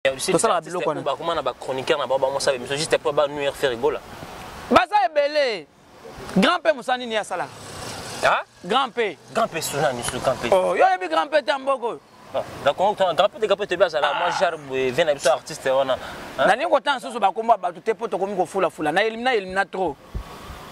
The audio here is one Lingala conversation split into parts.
Tosalaka biloko wana. Bakoma na ba chroniqueur na bango bamosala émission juste pour ba nuire Ferre Gola. Baza ebele. Grand P mosala nini asalaka? Ah? Grand P. Grand P suna ni su Grand P. Oh, yo oyebi Grand P te ya mboka oyo. Ah, d'accord, Grand P te Grand P te azala moi genre boye vient na biso artiste wana. Nalingi kotanga lisusu bakombo ya bato te mpo tokomi kofulafula. Na elimina elimina trop.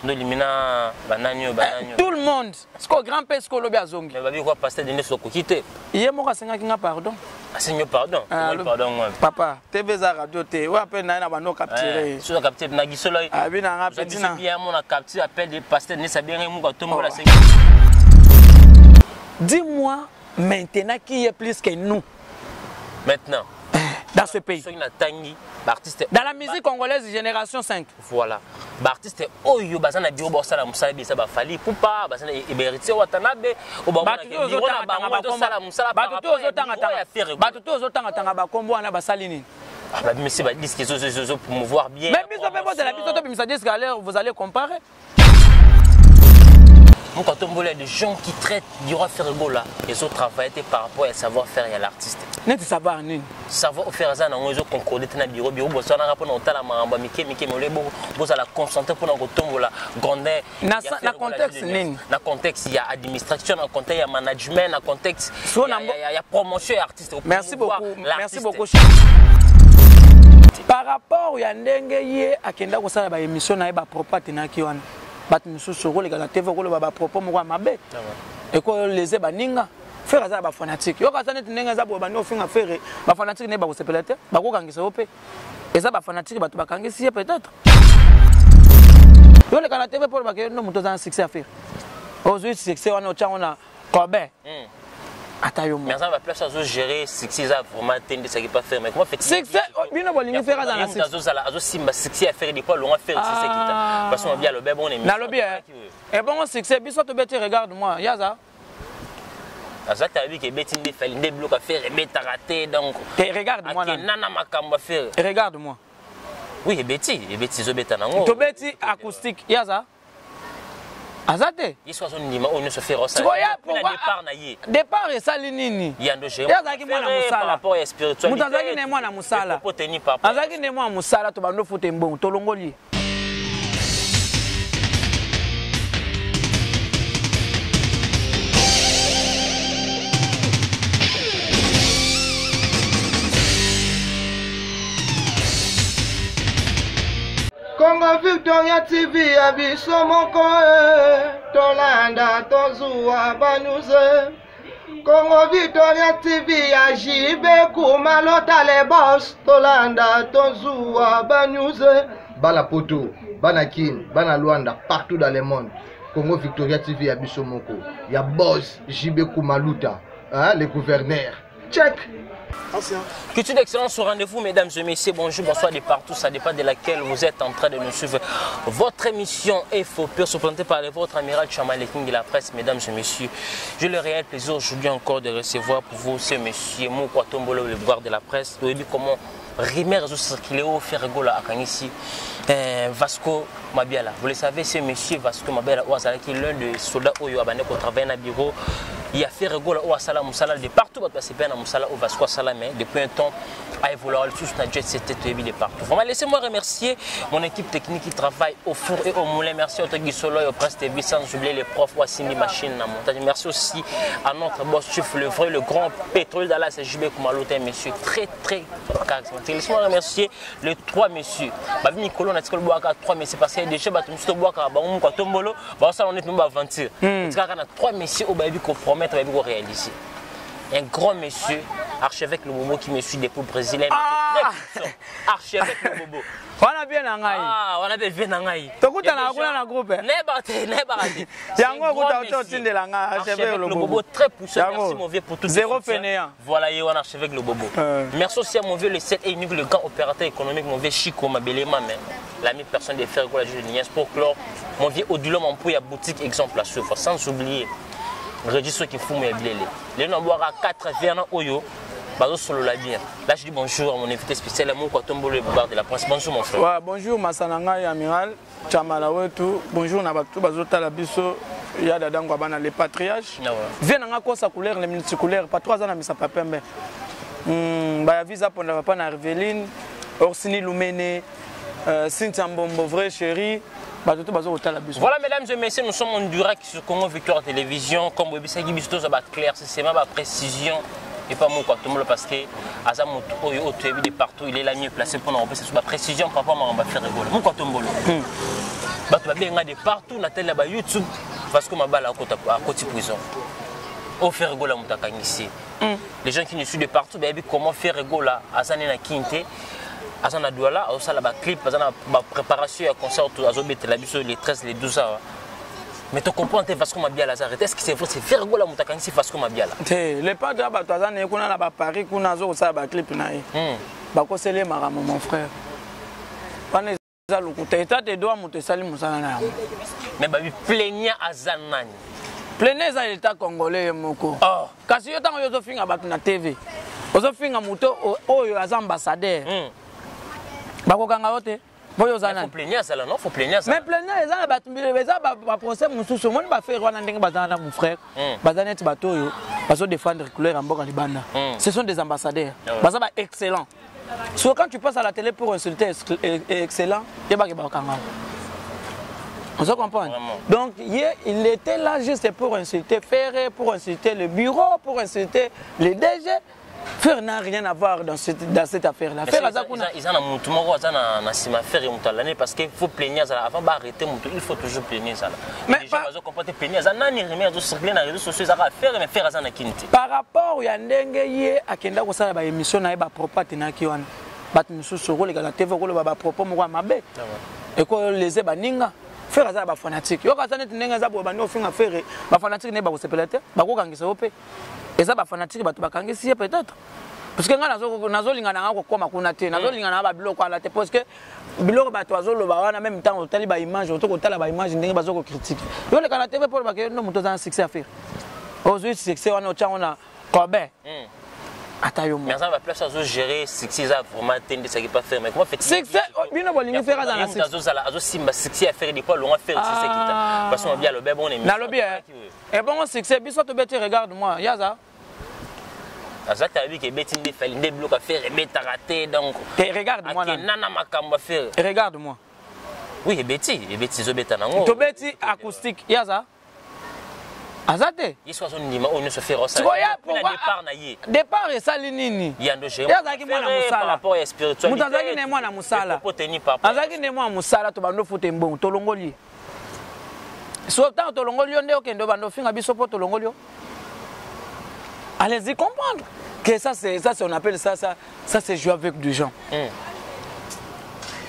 Ndo elimina banani oyo banani oyo. Tout le monde. Sikoyo Grand P sikoyo lobi azongi. Mais babi quoi pasteur Denis okoki te. Ye moko asengaki nga pardon. Asengi yo pardon? Ah, pardon ngwa. Papa, TV eza radio te. Oyo appel na ye na bando capturer. Eh, so capturer na gisolo. Abi na nga petit na. Bien mon capture appel de pasteur Denis abengi muka tombola oh. Asengi. Dis-moi maintenant qui est plus que nous. Maintenant. Dans ce pays. Soki na tangi ba artiste dans la musique congolaise génération 5. Voilà. Ba artiste oyo baza na bureau basala musala bisa ba Fally Ipupa, baza na Héritier Watanabe, o ba Bato to ozo tanga tanga ba kombo. Bato to ozo tanga tanga. Bato to ozo tanga tanga ba kombo wana basali nini? Ah ba bimisi ba disque zo zo zo promouvoir bien. Mais biso pe bozela biso to bimisa disque à l'heure vous allez comparer. Moko atombola des gens qui traitent du roi Ferre Gola ils ont travaillé par rapport à savoir-faire ya l'artiste. Neti savoir nini? Savoir faire aza nango ezo concorde te na bureau bureau bosanaka mpona kotala makambo ya mike mike mole bozala concentré mpona kotombola grandeur na, na contexte nini? Na contexte ya administration, na contexte ya management, na contexte so, ya, ya, ya, ya promotion ya artiste. Merci beaucoup, merci beaucoup. Par rapport ya ndenge ye akenda kosala ba émission na ye ba propos atenaki wana bato mosusu okoleka na tv okoloba ba propos moko ya mabe ekoleze baninga. Ferre aza na ba fanatique yoka aza neti ndenge aza boye bandi ofinga Ferre ba fanatique nde bakosepela te bakokangisa yo mpe eza ba fanatique bato bakangisi ye peut-être yo oleka na tv mpo olobaka no moto aza na succès ya Ferre ozwi succès wana otyango na Corbin ata yo moko. Mais aza ba place azo gérer succès eza vraiment te nde saki pas faire mais comment fait succès bino bolingi faire aza na succès azo zala azo simba succès ya faire depuis alonga faire succès kita parce qu'on bien lobe bon émission nalobi eh et bon succès biso tobeti regarde moi yaza aza te ayebi ke ebeti nde fali nde biloko affaire ebetaka te donc te regarde moi akenda na makambo affaire regarde moi oui ebeti ebeti ezobeta nango tobeti acoustique yaza aza te ye soki azondima oyo nyonso Ferre osala départ na ye départ esali nini ye azalaki mwana mosala moto azalaki ne mwana mosala azalaki ne mwana mosala tobando futa mbongo tolongoli ye. Congo Victoria TV ya biso moko eh, tolanda tozuwa ba news eh. Congo Victoria TV ya JB Kumalo le boss tolanda tozuwa ba news eh. Bana poto, bana Kin, bana Luanda, partout dans le monde. Congo Victoria TV ya biso moko ya boss JB Kumaluta, hein, le gouverneur. Check. Ancien. Culture d'excellence au rendez-vous, mesdames et messieurs. Bonjour, bonsoir de partout. Ça dépend de laquelle vous êtes en train de nous suivre. Votre émission est faux pur, supplantée par votre amiral Chamal King de la presse, mesdames et messieurs. J'ai le réel plaisir aujourd'hui encore de recevoir pour vous ce monsieur Moukoua Tombolo, le boire de la presse. Vous avez vu comment Rimer réseau circulé au Ferre Gola akangisi Vasco Mabiala. Vous le savez, ce monsieur Vasco Mabiala oyo azalaki l'un des soldats oyo abandaki kotravaille na bureau ya Ferre Gola oyo asala mosala de partout bato basepela na mosala oyo Vasco asala, mais depuis un temps aévoluera lisusu na jet set toyebi de partout. Vraiment, laissez-moi remercier mon équipe technique qui travaille au four et au moulin. Merci à Togi Solo et au Presse TV, sans oublier les profs Wassimbi Machine na montage. Merci aussi à notre boss chef, le vrai, le grand pétrole d'Alas, JB Kumalote, un monsieur très très charismatique. Laissez-moi remercier les trois messieurs. Babi Mikolo na tikolo boaka trois messieurs parce que déjà bato mususu boaka bango moko tombolo, ba sala on est ba aventure. Tikaka na trois messieurs oyo bayebi ko promettre, bayebi ko réaliser. Un grand monsieur, archevêque Lobobo qui me suit depuis Brésil, un Ah! très puissant. Archevêque Lobobo. Wana bien na ngai. Ah, wana pe bien na ngai. Tokutana kuna na groupe. Neba te, neba te. Yango okuta otindela ngai archevêque Lobobo très puissant. Merci mon vieux pour tout. Zéro fainéant. Voilà, il y a un archevêque Lobobo. Merci aussi à mon vieux le 7 et unique, le grand opérateur économique, mon vieux Chico Mabelema, mais l'ami personne de faire la juge de Niens pour clore. Mon vieux Odilon Mampouya boutique exemple à suivre, sans oublier Régis qui fume et blélé. Les noms boire à 4 verres oyo. Bazo solo la bien. Là, je dis bonjour à mon invité spécial, mon Tombolo le bar de la presse. Bonjour mon frère. Ouais, bonjour Masananga et Amiral, Chamala wetu. Bonjour na batu bazo tala biso ya dadango bana les patriarches. Ah ouais. Viens nanga kosa couleur les multicouleurs, pas trois ans na misa pembe. Baya visa ponda papa na Arveline, Orsini Lumene, Cynthia Mbombo vrai chéri. Bato to bazo kotala biso. Voilà mesdames et messieurs, nous sommes en direct sur Congo Victoire Télévision. Comme vous savez, biso toza ba clair, c'est ma précision et pas mon quoi tout le parce que aza moto oyo oyo toyebi de partout, il est là mieux placé pour nous repesa sur ba précision par rapport à ma faire rigoler. Mon quoi tombolo. Bato babenga de partout na tele ba YouTube parce que mabala akota akoti prison. O Ferre Gola moto akangisi. Les gens qui nous suivent de partout bayebi comment Ferre Gola aza ne na Kinte, aza na Douala, azosala ba clip, aza na ba préparation ya concert to azobetela biso les 13 les 12 awa. Mais tu comprends te Vasco Mabiala aza arrêté. Est-ce que c'est vrai c'est Ferre Gola moto akangisi Vasco Mabiala? Te, le padre ya bato aza na ye kuna na ba Paris kuna azo kosala ba clip na ye. Bakoseli ye makambo mon frère. Wana eza lokuta. État de droit moto esali mosala na yango. Mais babi plaignant aza nani? Plaignant eza l'état congolais ye moko. Oh. Kasi yo ntango yo ozofinga bato na TV, ozofinga moto oyo aza ambassadeur. Bakokanga yo te. Boyo oza nani? Faut plaignant azala, non? Faut plaignant azala. Mais plaignant eza na bato mbele, eza ba procès mosusu. Omoni ba frère wana ndenge baza na mon frère. Baza neti bato oyo bazo défendre couleur ya mboka libanda. Ce sont des ambassadeurs. Baza ba excellents. So quand tu passes à la télé pour insulter excellent, yebaki bakanga. On se comprend? Vraiment. Donc, il était là juste pour insulter Ferré, pour insulter le bureau, pour insulter le DG. Ferré n'a rien à voir dans cette affaire-là. Mais Ferré, c'est aza kuna. ils ont un mutu moko, aza na sima Ferré mutu alane, parce que faut plaigner aza, avant d'arrêter mutu, il faut toujours plaigner ça. Mais les gens par bazo comprendre plaigner aza nani remet azo circuler na réseaux sociaux, aza Ferré, mais Ferré aza na kinti. Par rapport ya ndenge ye akenda kosala ba émission na ye ba propos atenaki wana. Bato mosusu okoleka na TV okoloba ba propos moko ya mabe. Ekolese baninga. Ferré aza ba fanatique. Yoka aza neti ndenge aza boye bandi ofinga Ferré, ba fanatique ne bakosepela te, bakokangisa yo pe. Eza ba fanatique bato bakangisi ye peut-être. Parce que nga nazolinga na nga kokoma kuna te, nazolinga na nga ba biloko wana te, parce que biloko bato bazoloba wana même ntango otali ba image, oto kotala ba image ndenge bazo ko critique. Yo leka na TV po olobaka yo ndo moto oza na succès ya Ferré. Ozwi succès wana otya yango na Corbin. Ata yo moko. Mais aza ba place azo gérer succès eza vraiment te nde saki pas faire, mais comment fait-il? Succès, oh, bino bolingi Ferré aza na Ye moto succès. azozala, azosimba succès ya Ferré depuis alongwa Ferré succès kita. Ah. Parce que bien lobi, bon, émission. Nalobi, eh. Et bon succès, biso tobeti, regarde-moi, yaza. Aza tabi ke beti nde Fally, nde biloko ya Ferré ebetaka te, donc Te, regarde-moi ake nani. nana makambo ya Ferré. Regarde-moi. Oui, ebeti, ebeti ezobeta nango. Tobeti acoustique, yaza. Aza te. Ye soki azondima oyo nyonso Ferré osala. Sikoyo, ya, Ye na pourquoi départ na ye. Départ esali nini? Ye ando gérer Ye azalaki mwana Ferré par mosala. rapport ya spiritualité. Moto azalaki ne mwana mosala. Le propos tenu par rapport Azalaki ne mwana mosala, to bando fute mbongo, tolongoli ye. So tant tolongoli yo nde okende bando finga biso po tolongoli yo. Allez-y comprendre que ça c'est ça, c'est, on appelle ça, ça, ça c'est jouer avec du gens.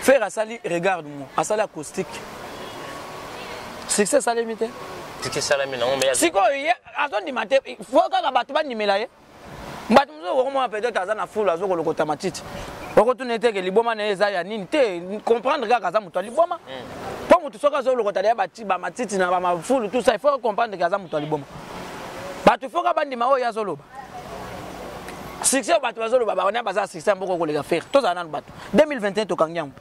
Ferré asali, regarde-moi, asali acoustique. Succès salemi te. Succès salami nango, mais Sikoyo, ye, azondima te, il faut kaka bato bandimela ye. Bato mosusu okomona peut-être aza na foule, azokolokota matiti. Okotuna ete ke liboma na ye eza ya nini te, comprendre kaka aza moto ya liboma. Po moto soki azolokota ya ba matiti na ba mafulu, tout ça, il faut comprendre ke aza moto ya liboma. Bato faut kaka bandima oyo ye azoloba. Succès oyo bato bazoloba, ba wana baza succès ya mboka koleka Ferré. Tozala nanu bato. 2021 tokangi yango.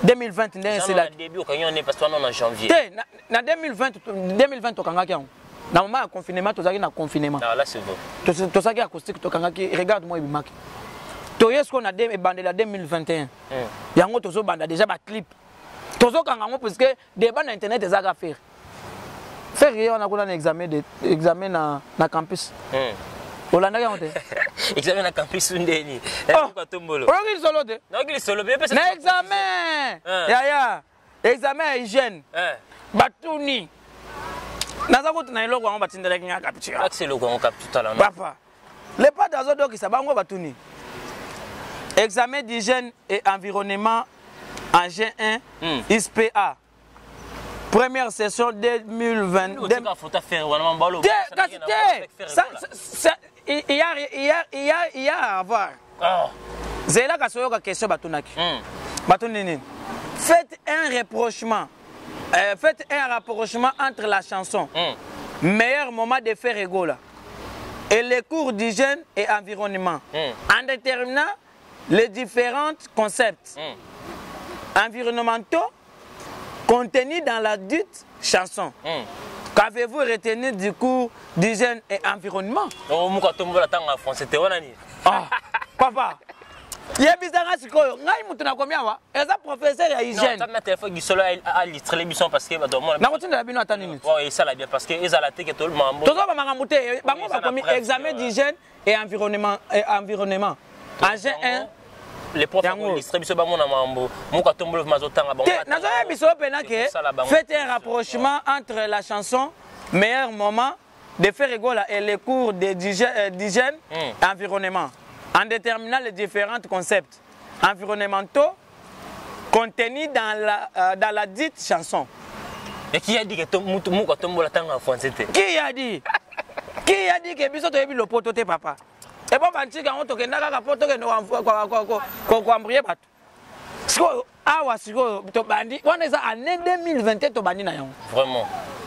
2020 nde Eza esilaki. na début okangi yango parce que wana na janvier. Te, na 2020 tokangaki yango. Na moment ya confinement, tozalaki na confinement. Ah, là, c'est vrai. Tozalaki acoustique, tokangaki, regarde-moi ebimaki. Toye sikoyo na ebandeli ya 2021. Yango tozobanda déjà ba clip. Tozokanga yango parce que débat na internet ezalaka Ferré. Ferré ye wana kuna na examen de, examen na campus. Olandaki yango te? Examen na campus ndeni. Oh. Kwa tombolo. Oyoki lisolo te? Nayoki lisolo, mais pesa Na examen. Yaya, examen ya hygiène. Batuni. Naza kutu na eloko yango batindelaki nga capture. Axe eloko yango capture tala. Papa. Le padre azodokisa bango batuni. Examen d'hygiène et environnement en G1, ISPA. Première session 2020. Oyo tika faute à faire, wana mamba oloba. Te, kasi te. Ça, ça, ça, il y a, il y a, il y a, il y a à avoir. Zela kasi oyoka question batunaki. Batuni nini? Faites un rapprochement. Faites un rapprochement entre la chanson Meilleur moment de Ferré Gola et les cours d'hygiène et environnement en déterminant les différents concepts environnementaux contenus dans la dite chanson. Qu'avez-vous retenu du cours d'hygiène et environnement? Oh, muka tombola tanga français te wana nini? Ah, papa. Yebisanga sikoyo, ngai mutu nakomi awa, eza professeur ya hygiène. Non, na téléphone gisolo a illustré biso parce que bato mona. Nakotindela bino ata nini? Ouais, esala bien parce que ezala te ke to mambo. Tozo ba makambo te, bango bakomi examen d'hygiène et environnement et environnement. En G1 les profs illustré biso bamona mambo moko atombolo mazotanga bango. Te, nazoya biso pena ke faites un rapprochement entre la chanson Meilleur moment de Ferre Gola et les cours d'hygiène environnement en déterminant les différents concepts environnementaux contenus dans la dite chanson. Et qui a dit que moko atombola tanga français te? Qui a dit? Qui a dit que biso toyebi lopoto te papa? Et bon bantika yango tokenda kaka po tokende koambrie bato. Sikoyo awa sikoyo tobandi wana eza année 2021 tobandi na yango. Vraiment.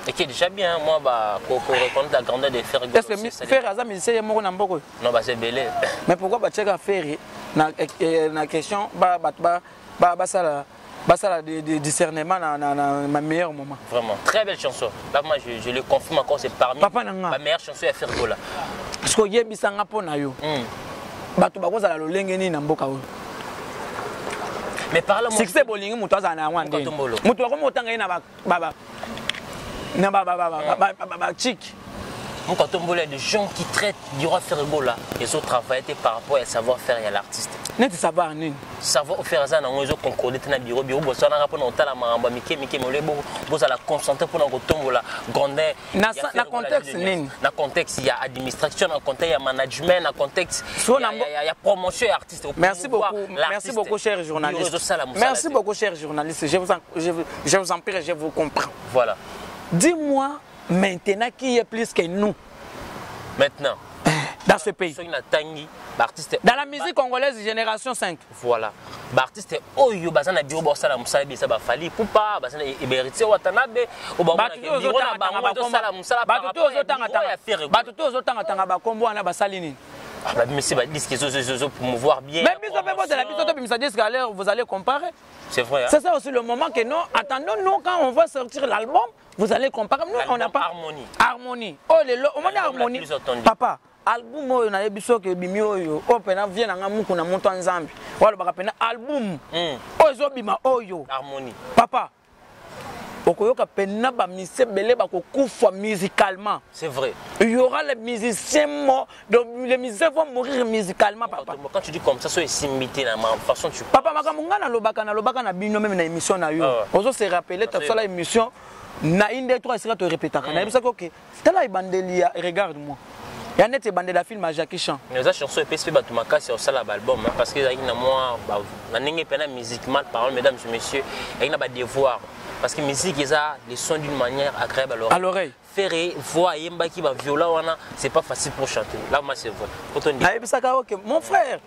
Et qui est déjà bien, moi, bah, pour reconnaître la grandeur de Ferre. Est-ce que Ferre aza musicien ye moko na mboka oyo? Non, bah, c'est belé. Mais pourquoi batiaka Ferre na question, ba, ba, ba, ba, basala, basala de discernement na meilleur moment. Vraiment, très belle chanson. Là, moi, je le confirme encore, c'est parmi Papa na nga. ma meilleure chanson à Ferre Gola. Parce que yebisanga mpo na yo. Bato bakozala lolenge nini na mboka oyo? Mais par là, moi, succès bolingi moto azala na yango ndenge. Tombolo. Moto akomi kotanga ye na ba, ba, ba, na ba, ba, ba, ba, ba, ba, ba, ba, chic. Moko Tombolo, il y a des gens qui traitent du roi Ferre Gola. Ils ont travaillé par rapport à savoir-faire et à l'artiste. Neti savoir nini? Savoir faire ça, non, ils ont concordé na bureau, bureau, bo sona rapport na tala mamba mike mike mole bo, bo za la concentrer pour na Tombola grandeur. Na Il y a sa, Ferre na Gola contexte junior. nini? Na contexte, il y a administration, na contexte, il y a management, na contexte, So, il y a, na mbo- il y a, il y a promotion artiste. Merci Promouvoir beaucoup, l'artiste. merci beaucoup, cher journaliste. Bureau, ça, la moussala, Merci c'est beaucoup, cher journaliste. Je vous en prie, je vous comprends. Voilà. Dis-moi maintenant qui est plus que nous. Maintenant. Dans ce pays. Soki na tangi, ba artiste Dans la musique congolaise, génération 5. Voilà. Ba artiste oyo baza na bureau basala musala bisa ba Fally Ipupa, baza na Héritier Watanabe, o ba Bato mona to ke bureau na ozotanga bango tanga ba ezosala kombo. musala par Bato to rapport ya ozotanga bureau tanga. ya Ferre Gola. Bato to ozotanga tanga ba kombo wana basali nini? Ah, bah, mais c'est ba disque ezo, ezo, ezo, promouvoir bien, Mais biso pe bozela promotion. biso to bimisa disque à l'heure, vous allez comparer. C'est vrai, hein? C'est ça aussi le moment que nous attendons, nous quand on va sortir l'album, vous allez comparer. Nous, on n'a pas Harmonie. Harmonie. Oh, le lo, on a L'album la harmonie. plus entendue. Papa, album oyo na yebi soki ebimi oyo, oyo pena vie na nga muku na moto ya Nzambe. Oyo alobaka pena album. Oyo ezobima oyo. Harmonie. Papa, okoyoka pena ba musiciens ebele bakokufa musicalement. C'est vrai. Il y aura les musiciens morts, donc les musiciens vont mourir musicalement, papa. Quand tu dis comme ça, c'est imité na ma façon tu Papa, makambo nga nalobaka, nalobaka na bino même na émission na yo. Ah ouais. Ozo se rappeler, Ah, t'as la émission na inde 3 esika to répétaka. Na yebisaka, OK, tala ebandeli ya regarde-moi. Ya net ebandeli ya film ya Jackie Chan. Mais eza chanson epesi mpe bato makasi ya kosala ba album, hein, parce que ezalaki na mwa, ba, na ndenge mpe na musique mal parole, mesdames et messieurs, ezalaki na ba devoir. Parce que musique eza les sons d'une manière agréable à l'oreille. À l'oreille. Faire voix yembaki ba viola wana, c'est pas facile pour chanter. Là moi c'est vrai. Pour ton dire. Nayebisaka, OK, mon frère,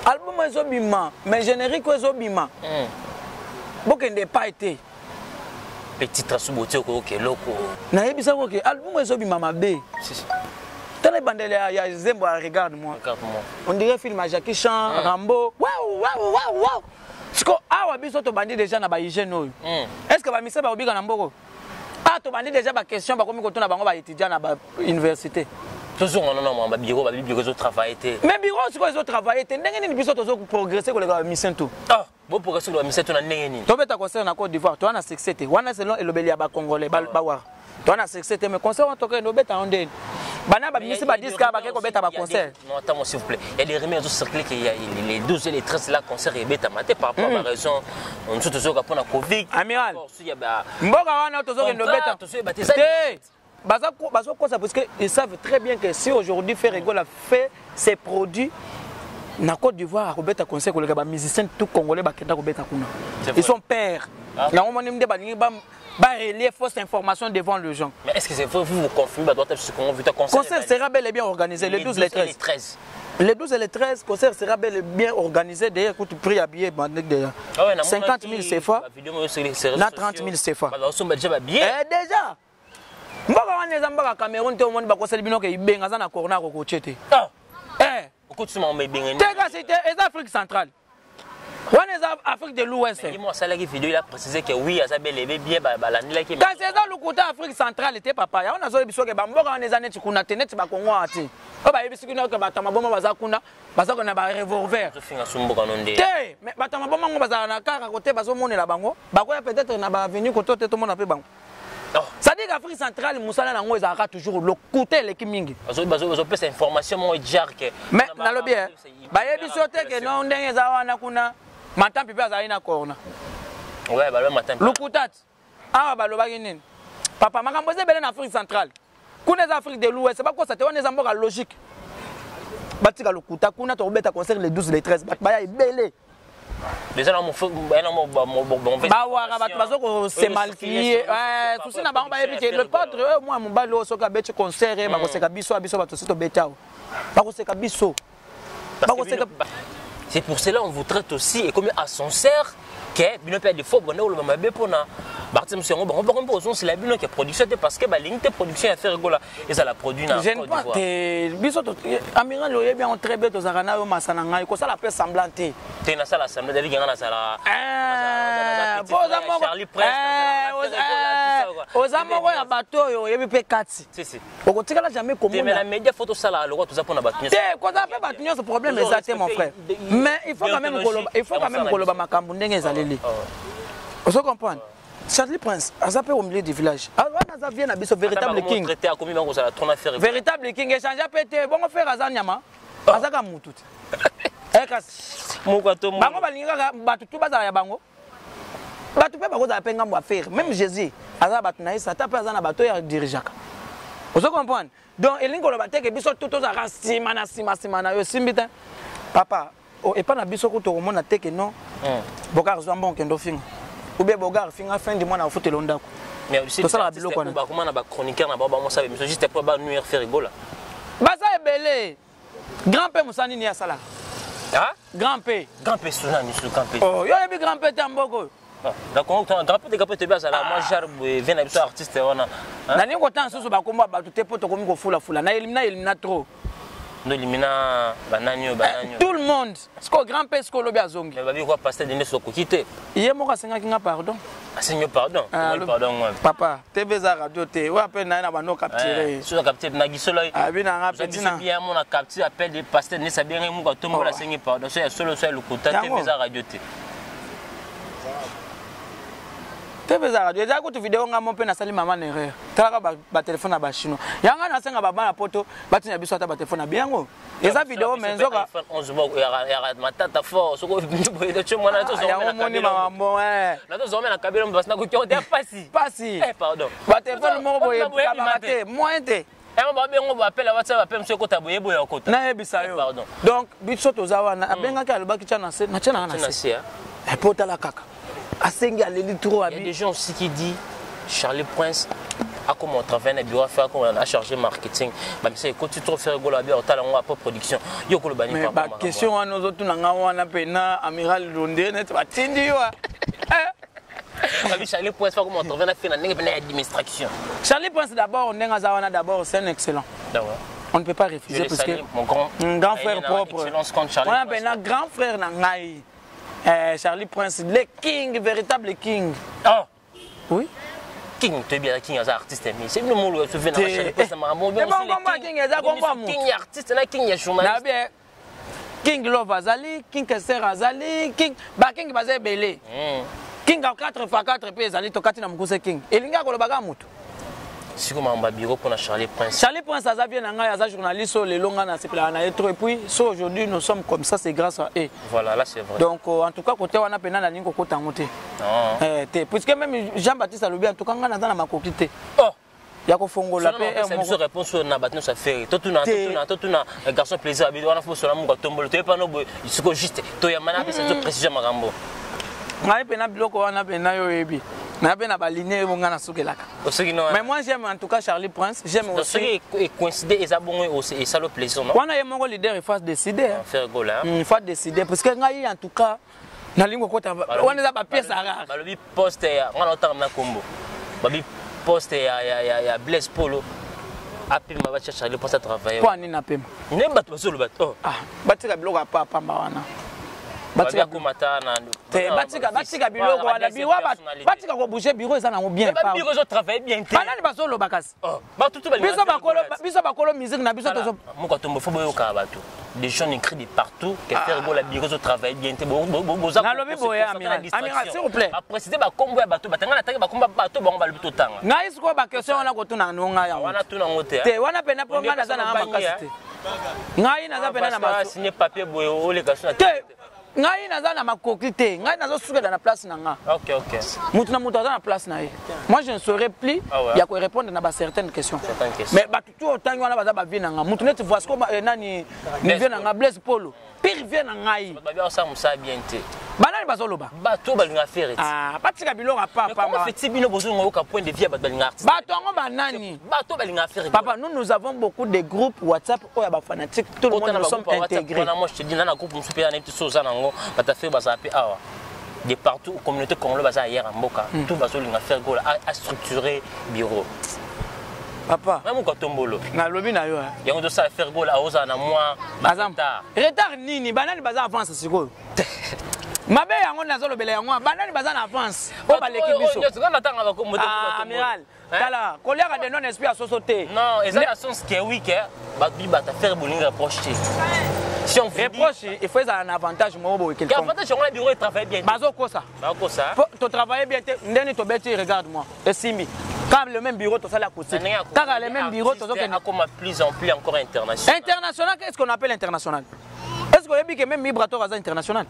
album ezobima, mais générique ezobima. Bokende pas été. Petit trace beauté OK loko. Nayebisaka, OK, album ezobima mabe. Si, si. Tala ebandeli ya Zembo ya regarde-moi. Regarde-moi. On dirait film ya Jackie Chan, Rambo. Waouh, waouh, waouh, waouh. Siko awa biso tobandi déjà na ba hygiène oyo. Est-ce que ba mise ba obika na mboko? Ah, tobandi déjà ba question ba komi kotuna bango ba étudiant na ba université. Toujours on a ba bureau, ba bureau ezo travailler te. Mais bureau siko ezo travailler te. Ndenge nini biso tozo progresser koleka ba mission tout. Ah, bo progresser ba mission tout na ndenge nini? Tobeta concert na Côte d'Ivoire, toi na succès te. Wana selon elobeli ya ba Congolais, ba war. Toi na succès te, mais concert on toke no beta ndeni. Bana ba Mais misi il y a ba des disque ba rumeurs ke ko beta ba aussi, il y a concert. des Non, attends, s'il vous plaît. Il y a des rumeurs qui circulent qu'il y a les 12 et les 13 là concert et beta maté par rapport à la raison. On se toujours pour la Covid. Amiral. Encore, il y a ba Mboka wana tozo ke no Contrat, beta. tozo ba te Te. Baza ko, bazo ko ça parce que ils savent très bien que si aujourd'hui Ferre Gola fait ses produits na Côte d'Ivoire ko beta concert ko ba musiciens tout congolais ba kenda ko beta kuna. C'est vrai. Ils sont pères. Ah. Na omoni nde ba lingi ba ba relier fausse information devant les gens. Mais est-ce que c'est vrai, vous vous confirmez, bah, droite, parce qu'on vu ta concert, Concert bah, sera bel et bien organisé, les les 12, les 12 et les 13. 13. Les 12 et les 13, concert sera bel et bien organisé. D'ailleurs, écoute, prix habillé, bah, d'ailleurs. Ah ouais, na 50 000 monaki, CFA. bah, vidéo, moi, sur les réseaux Na sociaux. 30 000 CFA. Bah, bah, on se déjà, bah, bien. Eh, déjà. Mboka wana eza mboka Cameroun te omoni bakoseli bino ke ibenga aza na corona akokotie te. Ah. Eh. Okoti sima mama ebengani. Te kasi te, eza Afrique centrale. Wana eza Afrique de l'Ouest. Mais moi asalaki vidéo, il a précisé que oui, aza bel et bien balandelaki. Kasi eza lokuta. Afrique centrale te, papa. Yango nazoyebi soki bamboka wana eza neti kuna te, neti bakongo awa te. Oyo bayebisi kuna ke bato ya maboma baza kuna, baza na barevolver Tofinga so mboka no nde. Te, mais bato ya maboma ngo bazala na kaka kote, bazomonela bango, bakoya peut-être na baavenue kote te, tomona mpe bango. Oh. C'est-à-dire qu'Afrique centrale, mosala nango ezalaka toujours lokuta eleki mingi. Bazopesa information moko jarke. Mais nalobi bayebi so te ke no ndenge eza wana kuna, Matampi mpe azali na corona. Ouais, balobi Matampi. Lokuta ti awa balobaki nini, papa? Makambo eza ebele na Afrique centrale. Kuna eza Afrique de l'Ouest, bakosa te. Wana eza mboka logique, batika lokuta. Kuna tokobeta concert le 12, le 13, bato baya ebele. Déjà na Bawara, bato bazo kosemalfie susi na bango, bayebi ke le padre oyo mwana mobali oyo, soki abeti concert, bakoseka biso ya biso. Bato si tobeti awa, bakoseka biso, bakoseka. C'est pour cela on vous traite aussi et comme ascenseur que bino mpe des fois banda koloba mabe mpona baartiste mosusu. Yango bango bango mpe ozonsela bino ke production te, parce que balingi te production ya Ferre Gola ezala produit na Je ne Côte pense d'Ivoire. Te, biso amiral, oyebi yango très bien. Tozalaka na yo, masa na ngai, kosala mpe semblant te. Te, nasala semblant, David, nga nasala Po oza moko Charlie Prince. Oza moko ya bato oyo oyebi mpe kati. Si, si. Okotikala jamais Te, mais komona. na média faut tosala lokwa toza mpona bato nyonso. Te, kozala mpe bato nyonso, problème eza te, mon frère, mais il faut quand même koloba, il faut quand même koloba makambo ndenge ezaleli. Ozo comprendre? Charlie Prince aza mpe au milieu du village. Ah, wana aza vie na biso, véritable king. Traité akomi bango kozala trop na Ferre. Véritable king, échange mpe te. Bongo Ferre aza nyama, azaka mutu te. Eh, kasi moko ato. Bango balingi kaka bato tu bazala ya bango. Bato mpe bakozala mpe ngambo ya Ferre. Même Jésus aza bato na ye, Satan mpe aza na bato oyo adirigeaka. Ozo comprendre? Donc elingi koloba te ke biso tu tozalaka nsima na nsima nsima na yo. Esimbi te, papa. Epa na biso kutu okomona te ke non, Bogar zwa mbongo, kende ofinga, ou bien Bogar finga, fin du mois na ofutela ndako. Tosalaka biloko wana. Bakoma na bachroniqueur na bango, bamosala émission juste po banuire Ferre Gola. Baza ebele. Grand P, mosala nini asalaka? Ah? Grand P. Grand P suna misu, Grand P. Oh, yo oyebi Grand P te ya mboka oyo? D'accord, Grand P te, Grand P toyebi azala mwa genre boye, vie na biso artiste wana. Nalingi kotanga lisusu bakombo ya bato te mpo tokomi kofulafula na elimina, elimina trop. Ndo elimina banani oyo, banani oyo. Tout le monde. Sikoyo Grand P, sikoyo olobi azongi. Mais babi kwa pasteur Denis okoki te. Ye moko asengaki nga pardon. Asengi yo pardon? Ah, Omoni pardon ngwa? Papa, TV eza radio te. Oyo ape na ye na bando capture. So capture na gisolo. Abi na nga petit na bien mona capture appel de pasteur Denis abengi muka tombola. Oh. Asengi pardon, so ya solo, so ya lokuta. Yango. TV eza radio te. TV eza radio. Eza kutu video nga mo mpe nasali mama na erreur. Talaka batelefone ya bachinois. Yanga nasenga babana poto batina biso ata batelefone na biyango. Eza video, mais nzoka iPhone 11 bo ya matata fort soko boye to mwana to. Yango moni makambo. Natozomela na kabelo basi nakoki te, pasi. Pasi. Eh, pardon. Batelefone moko boye kabaka te, moyen te. Yango babengo bapela WhatsApp, bape mosu ekota boye boye okota. Nayebisa yo. Pardon. Donc biso toza wana, abengaki, alobaki tia na se, natia nanga na na se. Se. Po otala kaka, asengi, aleli trop. Il y a Abi des gens aussi qui disent Charlie Prince a comment travailler na bureau, faire comment a chargé marketing, bamisa ekoti trop Ferre Gola abi otala yango après production yo koloba ni Mais par rapport baquestion wana ozotuna nga wana mpena, amiral Londe, neti batindi yo. Babi Charlie Prince fa comment travailler na fait na ndenge pena ya administration. Charlie Prince, d'abord ndenge aza wana, d'abord c'est un excellent. D'accord. On ne peut pas Je refuser le parce que salue, mon grand un grand frère Aïe, na propre. excellence contre Charlie Wana Prince. mpena grand frère na ngai. Charlie Prince, le king, véritable king. Oh. Oui. King toyebi aza king, aza artiste, mais c'est bino molo souve na Te- Charlie Prince makambo. Eh, bon, kombo ya king eza kombo ya motu. King ya artiste na king ya journaliste. Nayebi King Love azali king, Kester azali king, baking baza ebele. King ya 4 x 4 mpe ezali tokati na mokuse. King elingi akoloba kaka motu. Sikoyo makambo ya bureau mpona Charlie Prince. Charlie Prince aza bien na ngai, aza journaliste oyo lelo ngai nasepelaka na ye trop. Et puis so aujourd'hui nous sommes comme ça, c'est grâce à eux. Voilà, là c'est vrai. Donc en tout cas côté wana mpena nalingi kokota yango te. Non. Eh, te, puisque même Jean Baptiste alobi, en tout cas ngai naza na makoki te Oh. ya kofongola mpe mpe biso réponse oyo na bato nyonso affaire totuna. Te. Totuna garçon plaisir abi wana fo sola mungu atombolo toyepa no boye. Siko juste toyamba na apesa biso précision makambo. Ngai mpena biloko wana mpena yo oyebi na mpe na baligne oyo ngai nasukelaka. Osoki no. Mais moi j'aime en tout cas Charlie Prince, j'aime aussi. Soki ecoïncide eza bongo, esala plaisir, non? Wana ye moko leader, il faut décider, hein. Ferre Gola. Il faut décider parce que ngai en tout cas nalingi kokota wana, eza bapièce rare. Balobi poste ya nga na otanga na kombo, babi poste ya Blaise Polo apema, batia Charlie Prince atravaille. Mpo anini apema? Ne bato bazoloba oh. Ah, batika biloko ya pamba wana. Batika te, batika, batika biloko wana. Bureau, batika kobouger. Bureau eza nango bien. Bureau ezotravaille bien te. Banani bazoloba kasi? Biso bakolo, biso bakolo musique na biso tozo Moko tombo, fo boyoka bato. Des gens écrits de partout que Ferre Gola, bureau ezotravaille bien te. Boza Nalobi boye, Amiral, Amiral, s'il vous plaît. Baprécise bakombo ya bato batanga na tangi, bakombo ya bato bango balobi totanga. Ngai sikoyo baquestion wana kotuna no ngai yango. Wana tuna yango te. Te, wana pena mpo ngai naza nanga makasi te. Ngai naza pena na signé papier boye oleka so na te. Ngai naza na makoki te, ngai nazosukela na place na nga. Ok ok. Moto na moto aza na place na ye. Moi, je ne saurais plus ya korépondre na bacertaines questions, mais bato tu otangi wana baza bavie na nga. Moto neti Vasco, nani, vie na nga, Blaise Polo, pire vie na ngai. Babi osala mosala bien te. Banani bazoloba? Bato balinga Ferre. Batika biloko ya papa. Feti bino bozonga yoka point de vue ya bato balinga artiste. Bato yango banani? Bato balinga Ferre. Papa, nous, nous avons beaucoup de groupes WhatsApp oyo ya bafanatique. Tout le monde, nous sommes intégrés. Moi, je te dis, na groupe mosusu mpe na yebi te so oza nango. Bato ya Ferre bazala mpe awa de partout, communauté congolais baza ailleurs ya mboka, tout bazolinga Ferre Gola a structuré bureau. Papa. Mamuka tombolo. Nalobi na yo. Yango tosala Ferre Gola aozala na mwa retard. Retard nini? Banani baza avance sikoyo? Mabe yango nazolobela yango, banani baza na avance oyo baleki biso? Amiral, tala, koliaka de non esprit ya soso te. Non, eza na sens ke oui, ke bato bi bata Ferre bolingi reproche te. Si on reproche, il faut ezala na avantage moko boye quelconque. Avantage yango na bureau etravaille bien. Bazokosa. Bakosa. Totravaille bien te. Ndeni tobeti, regarde moi, esimbi. Kaka le même bureau tosali acoustique, kaka le même bureau tozokende. Akoma plus en plus encore international. International, qu'est-ce qu'on appelle international? Est ce que oyebi ke même Vibrator aza international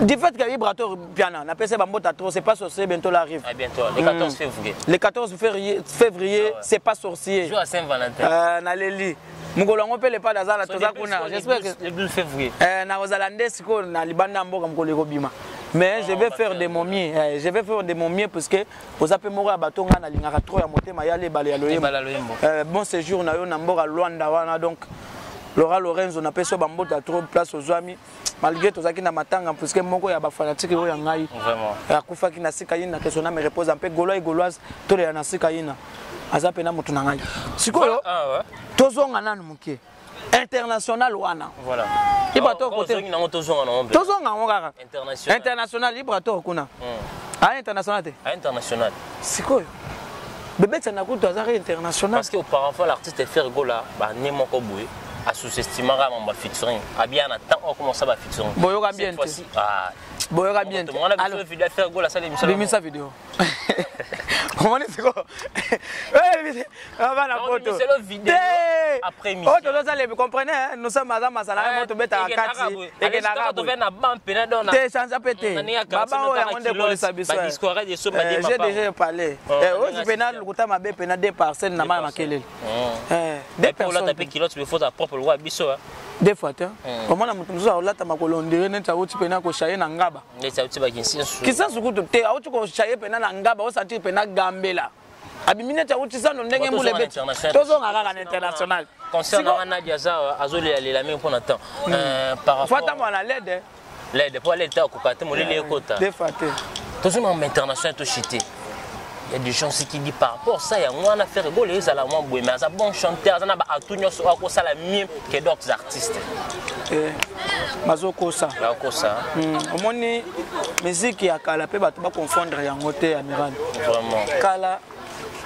du fait que Vibrator Piana napesi bambota trop? C'est pas sorcier, bientôt l'arrive. À bientôt, le 14 février. Le 14 février, février. Ah ouais. C'est pas sorcier. Jour à Saint-Valentin. Naleli mokolo yango mpe lepade aza toza kuna, j'espère que le 12 février. Nakozala nde sikoyo na libanda ya mboka mokolo ekobima, mais je vais faire de mon mieux, je vais faire de mon mieux, puisque oza mpe moko ya bato ngai nalingaka trop ya motema ya lebale ya loyembo. Bon séjour na yo na mboka Lwanda wana. Donc Laura Lorenzo, napesi yo bambota trop place ozwami, malgré tozalaki na matanga, puisque moko ya bafanatike oyo ya ngai akufaki na sika yina. Que son âme repose mpe. Gaulois et Gauloise, tolela na sika yina, aza mpena motu na ngai. Sikoyo tozonga nanu moke international wana. Ibrator kote, tozonga yango kaka international. Ibrator kuna aya international te. International. Sikoyo bebetisa na kutu azaka international. Parce que auparavant, l'artiste Ferre Gola bane moko boye asous-estimaka mambo ya featuring abia na temps oyo commença ba featuring. Boyoka bien te, boyoka bien te. Video Ferre Gola asala émission. Bimisa video, omoni sikoyo bana poto oyo tozosala, comprenez, nous sommes aza masala mo tobetaka kati ekendaka te, change mpe te. Baba oyo yango nde ekolisa biso. J'ai déjà parlé oyo mpena lokuta mabe mpena deux parcelles na mai makelele, deux personnes. Deux fois te, omona moto mosusu aolata makolo ondire neti awuti mpena koshaye na ngaba. Kisensu kutu te, awuti koshaye mpena na ngaba, osentir mpena gambela abimi neti awuti sano ndenge mbula ebeti. Tozonga kaka na international. Concert nanga Nadia aza azolelalela mingi mpona temps par rapport atambola na lede. Lede po alede te, akoka te, moleli ekota. Deux fois te. Tozonga international, tochite. Il y a des gens qui disent par rapport ça, yango wana Ferre Gola ezala mwa boye, mais aza bon chanteur, aza na baatu nyonso oyo akosala mieux que d'autres artistes. Bazokosa. Bakosa. Omoni musique ya kala mpe bato baconfondre yango te, amiral. Vraiment. Kala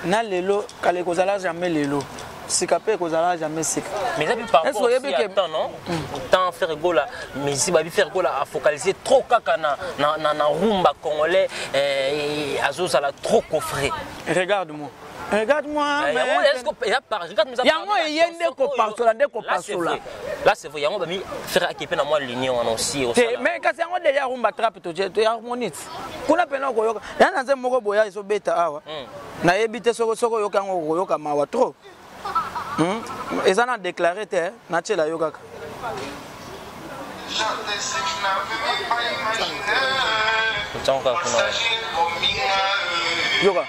na lelo, kala ekozala jamais lelo, sika mpe ekozala jamais sika. Mais eza mpe par rapport aussi à temps, non? Temps Ferre Gola, mais babi Ferre Gola a focalisé trop kaka na rumba congolais, azozala trop coffré. Regarde moi, regarde moi. Yango eye nde kopasola, nde kopasola. Là, c'est vrai, yango bami Ferre ake mpe na mwa ligne wana aussi. Te, mais kasi yango deja rumba trap to harmonie kuna mpena okoyoka ya na nzembo moko boya ezobeta awa. Nayebi te soki oyoka yango, okoyoka mawa trop. Eza na déclaré te, natiela yo kaka. Chanter ce que je n'avais même pas imaginé. Ntango kaka kuna. Yoka.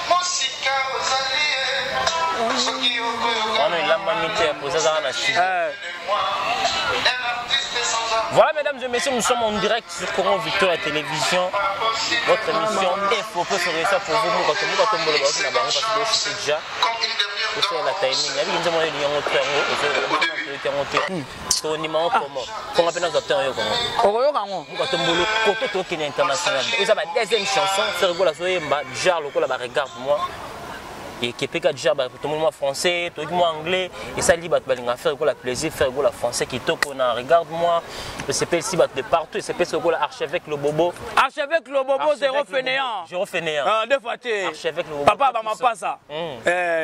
Mosika ozali, soki okoyoka. Wana elambami te, po ezaka na studio. Un artiste sans art. Voilà, mesdames et messieurs, nous sommes en direct sur Congo Victoria Télévision. Votre émission Info peut se réussir pour vous. Parce que c'est déjà. Comme une dernière Tosalela timing. Yabiki nzembo wana elingi yango te, yango ozoyoki yango te. Tondima yango comment? Konga mpe nazwa te yango yango. Okoyoka yango. Muka tombolo koto tokende international. Eza ba deuxième chanson, Ferre Gola azoyemba genre lokola ba regarde moi. Ekepeka déjà tomoni mwa français, toyoki mwa anglais, esali bato balingaka Ferre Gola plaisir. Ferre Gola français kitoko na regarde moi, esepelisi bato de partout, esepelisi lokola archevêque Lobobo. Archevêque Lobobo, zéro fainéant. Zéro fainéant. Ah, deux fois te. Archevêque Lobobo. Papa ba mapasa.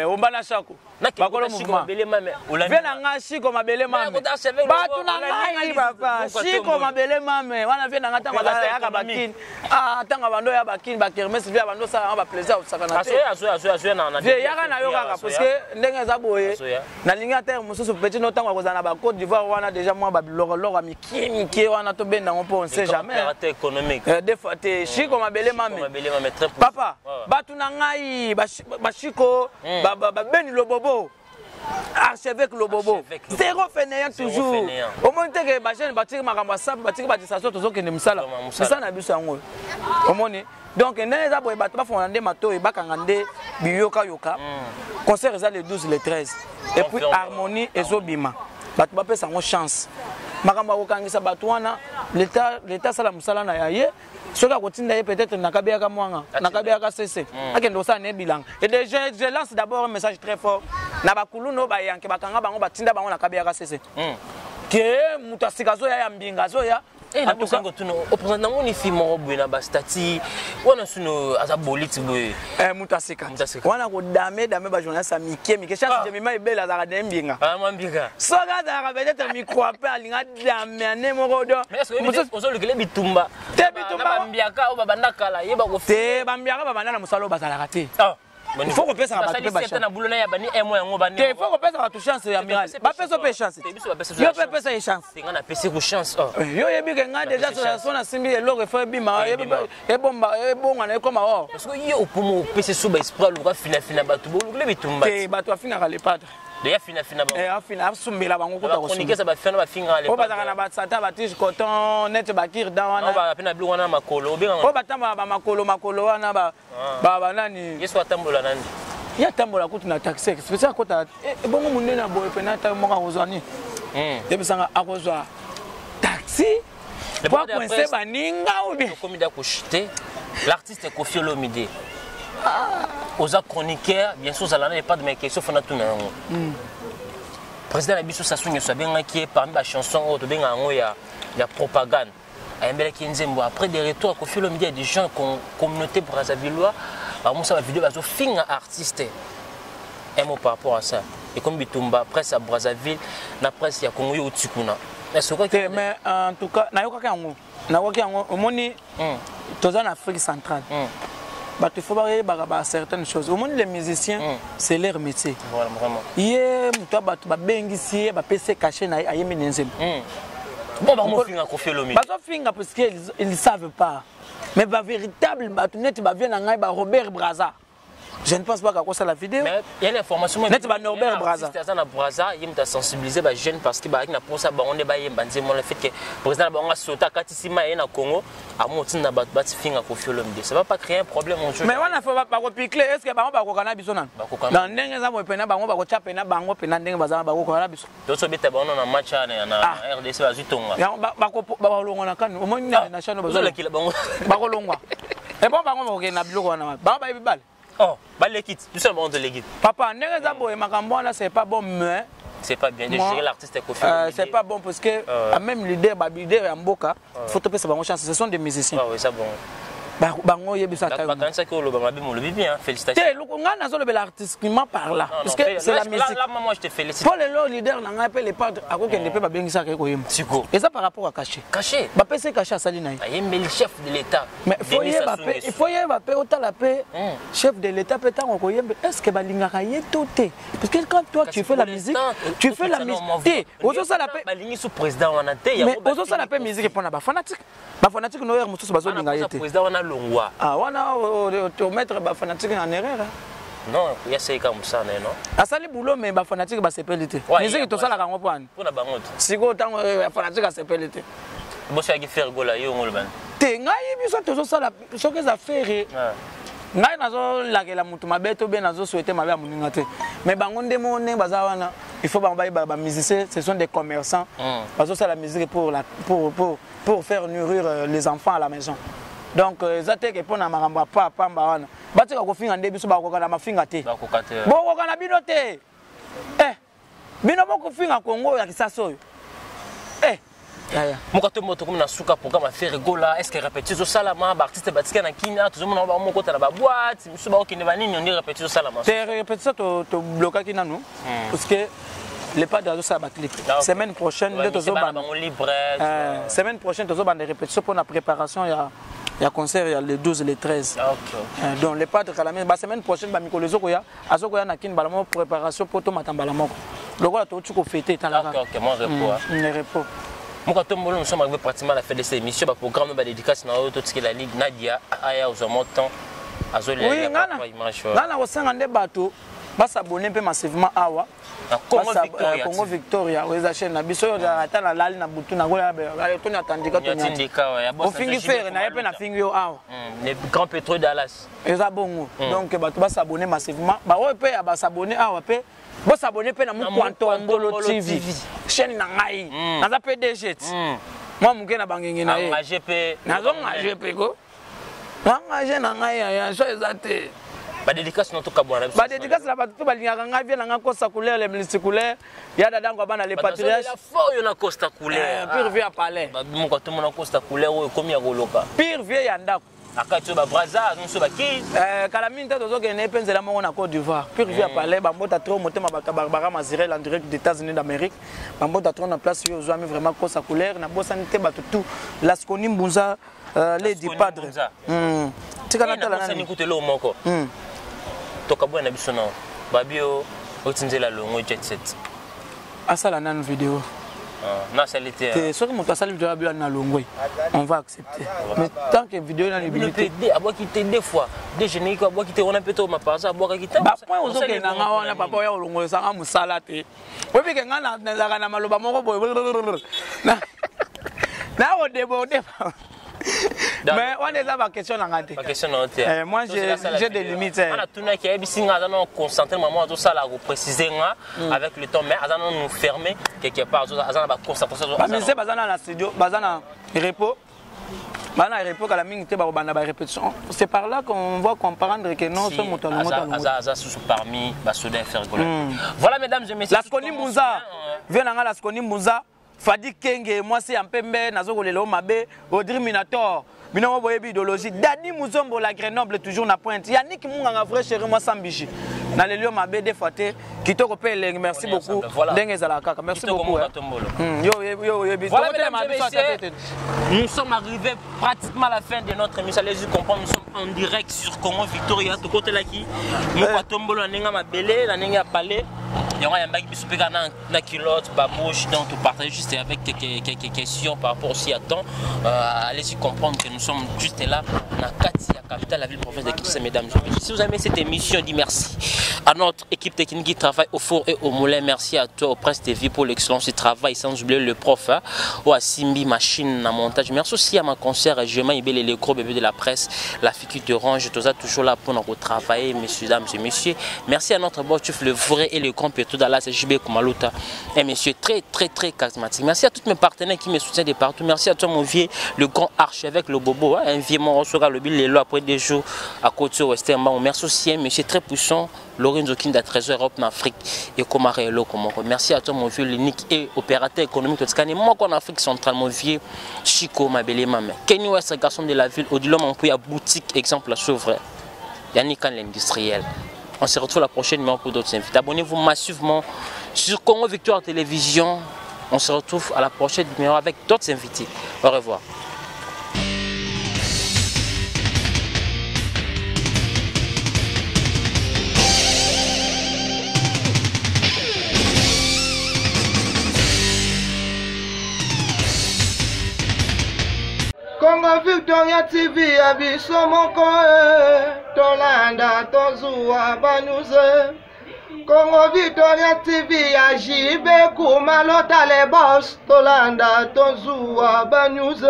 Ombana shako. Bakolo mouvement. Ve na nga Shiko mabele mame. Bato na ngai papa. Shiko mabele mame. Wana ve na nga tango azala yaka bakini. Ah, tango bando ya bakini ba kermesse via bando sala ba plaisir osakana te. Azo azo azo na na. Vie yaka na yo kaka parce que ndenge eza boye. Nalingi ata mosusu petit no tango akozala na ba Côte d'Ivoire wana déjà mwa ba biloko loko ya mikie mikie wana to benda ngo po on sait jamais. Opérateur économique. Des fois te Shiko mabele mame. Mabele mame très Papa, bato na ngai ba Shiko, ba Beni Lobobo. Archevêque Lobobo. Zéro fainéant toujours. Au moins te que ba jeune batiki makambo ya sape, batiki ba distraction tozokende mosala. Mosala na biso yango. Omoni donc ndenge eza boye bato bafongola nde matoyi, bakanga nde biyokayoka. Concert eza le 12 le 13. Et puis harmonie ezobima. Bato bapesa yango chance. Makambo ya kokangisa bato wana, l'État asala mosala na ya ye. Soki akotinda ye peut-être nakabeyaka mwanga, nakabeyaka sese. Akende kosala na ye bilanga. Et déjà, je lance d'abord un message très fort na bakulu no bayanke bakanga bango batinda bango nakabeyaka sese. Ke moto asika azoya ya mbinga azoya. Eh, na posa ngo tuno, o présente nango ni film moko boye na ba statut. Wana suno aza boliti boye. Eh, moto asika. Moto asika. Wana ko dame dame ba journaliste ya mike mike. Chance Jemima Ebele azalaka na mbinga. Ah, mwa mbinga. Soki azalaka peut-être micro pe alinga dame ane moko do. Mais est-ce que oyebi te, ozolukela bitumba? Te, Na bitumba. ba mbiaka oyo babanda kala, yeba ko Te, ba mbiaka babanda na mosala oyo bazalaka te. Ah. Il faut kopesaka bato mpe ba chance. Na boulot na ya bani un mois yango bani. Te, il faut kopesaka bato chance ya Amiral. Bapesa mpe chance. Te, biso bapesa Yo mpe pesa ye chance. Te, nga napesi ku chance, oh. Eh, yo oyebi ke nga déjà Napesi chance. so nasimbi eloko efo ebima, Eh, oyebi ebima. ebomba, ebonga na ekoma or. Parce que yo opoma opesi so ba esprit aluka fina-fina bato, bolukile bitumba. Te, bato afingaka le padre. Deya fina-fina bango. Eh, afina, asumbela bango kuta Ba chroniqueur kosumba. ba fina ba finga le Oyo padre. bazalaka na ba sata, ba tige coton, net ba kir dan wana. Non, ba pena biloko wana makolo, obenga Oyo batambola ba makolo, makolo wana ba, ba, ba nani. Yesu atambola nani? Ye atambola kutu na taxi, spécial akota, eh, ebongo monene na boye pena ata moko akozwa nini? Yebisanga akozwa taxi Le po bord de la akoinse presse, baninga ou bien? Tokomi da kochute, l'artiste Koffi Olomide. Oza chroniqueur, bien sûr, ozala na pas de mes questions, fona tuna yango. Président na biso Sassou Nguesso abengaki ye parmi ba chansons oyo tobenga yango ya propagande. Ayembelaki nzembo après des retours à Koffi Olomide, il y a des gens communauté brazzavillois, ba musa ba vidéo bazo finga artiste. Un mot par rapport à ça. Et comme bitumba presse à Brazzaville, na presse ya Congo yo tikuna. Mais ce que mais en tout cas, na yokaki yango. Na yokaki yango, omoni toza na Afrique centrale. Bato, il faut bayebaka ba certaines choses. Omoni les musiciens, c'est leur métier. Voilà, vraiment. Ye moto ya bato babengisi ye, bapesi ye cachet na ye, ayembi na nzembo. Bon, ba mofinga Koffi Olomide. Bazofinga parce que ils savent pas. Mais ba véritable bato neti ba vie na ngai ba Robert Brazza. Je ne pense pas qu'à quoi ça la vidéo. Mais il y a une information, moi, Net ba Norbert il y a un Brazza. artiste aza na Brazza, il m'a sensibilisé ba jeune parce que ba na posa ba onde ba yemba nzembo le fait que président ba nga sota kati sima ye na Congo a moti na ba ba finga Koffi Olomide. Ça va pas créer un problème mon jeu. Mais wana faut ba ko piquer, est-ce que bango ba ko kana biso nan? Ba ko kana. Na ndenge za mo pena bango ba ko tcha pena bango pena ndenge baza ba ko kana biso. Doso beta bango na match na Ah. RDC ba zutonga. Ya ba ba ko ba ba longo na kan. Au moins na na chano ba Zo lekila bango. Ba ko longwa. Et bon bango ba ko na biloko wana. Ba ba yebi bale. Oh, ba lekit, tout ça bango de lekit. Papa, ndenge za boye makambo wana c'est pas bon mais c'est pas bien de moi, gérer l'artiste Koffi Olomide. c'est pas bon parce que même leader ba leader ya mboka, faut topesa bango chance, ce sont des musiciens. Ah oui, ça bon. Ba bango yebisa Ba ta. bakanisa ki oloba mabe molobi bien, félicitations. Te, loko nga nazolobela artistiquement par là. Non, non, parce que c'est là, la musique. Là, là, moi, je te félicite. Pour le leader na ngai pe le padre akokende pe babengisaka ye koyemba. Siko. Et ça par rapport à cachet. Cachet. Ba pese cachet asali na ye. Ayembeli chef de l'État. Mais faut Denis yeba Sassou pe, Nguesso. il faut yeba pe otala pe chef de l'État pe tango koyemba. Est-ce que balingaka ye to te? Parce que quand toi, Kasi tu fais la pour musique, l'instant, tu tout fais la ça, musique. non, moi, Te, vous- ozosala pe balingi sous président wana te, Mais yango ozosala pe balingi musique pona ba fanatique. Ba fanatique no yer mosusu bazolinga ye te. Président wana longwa. Ah, wana, o mettre ba fanatique en erreur, hein. Non, ya sey comme ça, non? Asali boulot mais ba fanatique ba sepeli te. Ouais, Musique ya, tosalaka yango po ani? Pona bango te. Sikoyo ntango, fanatique asepeli te. Boso yaki Ferre Gola, yo ngolo bana. Te, ngai biso tozosala soki eza Ferre. Ngai nazolakela motu mabe to bien nazosouhaite mabe ya moninga te, mais bango nde moko ndenge baza wana, il faut bango bayeba, bamusiciens, ce sont des commerçants. Bazosala musique pour faire nourrir les enfants à la maison. Donc eza te ke mpo na makambo ya pa pamba wana batika kofinga nde biso bakoka na mafinga te. Bakoka te. Bokoka na bino te. Bino bokofinga Kongo ya Kisasa oyo. Yaya. Moko to moto komi na suka programme ya Ferre Gola. Est ce que répétition ezosalama? Baartiste batika na Kina, tozomona bango mokota na baboite, misu bakokende banini, onde répétition ezosalama? Te, répétition toblokaki nanu parce que le padre azosala baclip. Semaine prochaine nde tozobanda. Bango libre. Semaine prochaine tozobanda répétition mpona préparation ya concert ya le 12, le 13. Donc le padre kala ba semaine prochaine, bamikolo ezokoya, azokoya na Kini, mbala moko préparation mpo tomata mbala moko lokola touti kofete etalaka. Ok, moi repos. Le repos. Moko tombolo, nous sommes arrivés pratiquement à la fin de cette émission. Baprogramme, badédicace na oyo totikela Ligue Nadia aya ozwa mo temps. Oui, nga na kosenga nde bato basabone mpe massivement awa. Congo Victoria. Congo Victoria oyo eza chaîne na biso oyo ata nalali na butu toni atandika, ofingi Ferre na ye mpe nafingi yo awa. Le grand pétrole Dallas. Eza bongo. Donc bato basabone massivement, baoyo mpe ya basabone awa mpe bosabone mpe na Mokwantombolo TV, chaîne na ngai. Naza PDG ti mwa moke na bangenge na ye, nazongage mpe ko engage na ngai yaya so eza te. Badédicace no, tokabwana. Badédicace na bato to balingaka ngai, vie na ngai Kosa Couleur, le multicouleur ya dadango bana, le patriarche. Oyo na Costa Couleur. Pire vie ya palais. Moko atomona Costa Couleur oyo ekomi ya koloka. Pire vie ya ndako. Akati oyo babraza nyonso bakise. Kala mingi te tozokende mpe nzela moko na Côte d'Ivoire. Pire vie ya palais, bambota trop motema bato ya Barbara Mazirel en direct des États-Unis d'Amérique. Bambota trop na place oyo ozwami vraiment Kosa Couleur. Nabosani te bato tout, Lasconi Mbunza, Lady Padre. Tika natala nani kutu eloko moko tokaboya na biso nao babi oyo oti nzela longo jet set. Asala nanu video. Nasali te. Te, soki moto asali video abi na longwe, on va accepter, mais tant que video nani ebimi te. Abwaki te deux fois deux générique, abwaki te wana mpe to maparsa abwakaki te. Bapoint ozokende nga wana, papa, oya kolongolesanga mosala te. Oyebi ke nga nazalaka na maloba moko boye na kodéborde, mais wana eza baquestion na nga te. Baquestion na yo te. Moi, j'ai des limites. Ana tunaki, ayebisi nga aza na concentré mama, azosala koprécise nga avec le temps, mais aza na nous fermer quelque part, aza na baconcentration. Bamusicien baza na studio, baza na repos, baza na repos. Kala mingi te bakobanda barépétition. C'est par là qu'on va comprendre que non, so moto alongo. Aza susu parmi basoda Ferre Gola. Voilà, mesdames et messieurs. Lasconi Mbunza, vie na nga Lasconi Mbunza, Fadi Kenge, mwasi ya mpembe, nazokolela o mabe. Audrey Minator, bino mo boyebi idéologie. Dani Muzombo, la Grenoble, toujours na pointe. Yannick Munganga, vrai chéri, moi Sambiji, naleli yo mabe des fois te. Kitoko mpe elengi, merci beaucoup. Ndenge ezalaka kaka, merci beaucoup. Yo yo yo. Voilà, mesdames et messieurs, nous sommes arrivés pratiquement à la fin de notre émission. Allez-y comprendre, nous sommes en direct sur Congo Victoria. Tokotelaki moko tombolo na ndenge mabele, na ndenge ya palais. Yango ayambaki biso mpe kaka na culotte, babouche. Donc topartage juste avec quelques, quelques questions par rapport aussi à temps. Allez-y comprendre que nous sommes juste là na kati ya capitale, la ville province de Kinshasa. Mesdames et messieurs, si vous aimez cette émission, dis merci à notre équipe technique qui travaille au four et au moulin. Merci à toi, au Prince TV, pour l'excellence du travail, sans oublier le prof, hein, au Simbi machine à montage. Merci aussi à ma concert Jema Ibele, le gros bébé de la presse, la figure d'Orange, tout ça, toujours là pour nous travailler, messieurs, dames et messieurs. Merci à notre boss, le vrai et le grand Pietro Dallas, JB Kumaluta, un monsieur très très très charismatique. Merci à tous mes partenaires qui me soutiennent de partout. Merci à toi, mon vieux, le grand archevêque, le bobo, hein, un vieux mort, le bill, après des jours à côté Western. Merci aussi à un monsieur très puissant, Lorenzo Kinda, Trésor Europe en Afrique et Komare Eloko Moko. Merci à toi, mon vieux, l'unique et opérateur économique de moi en Afrique centrale, mon vieux Chico Mabele Mame. Kenny West, garçon de la ville, Odilon Mampouya, boutique, exemple à suivre. Yannick l'industriel. On se retrouve la prochaine pour d'autres invités. Abonnez-vous massivement sur Congo Victoire Télévision. On se retrouve à la prochaine numéro avec d'autres invités. Au revoir. Congo Victoria TV ya biso moko, tolanda tozuwa banews. Congo Victoria TV ya JB Kumalota, le boss, tolanda tozuwa banews.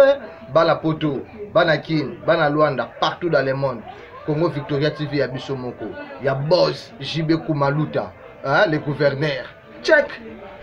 Bana Poto, bana Kin, bana Luanda, partout dans le monde. Congo Victoria TV ya biso moko ya boss JB Kumaluta, hein, le gouverneur. Check.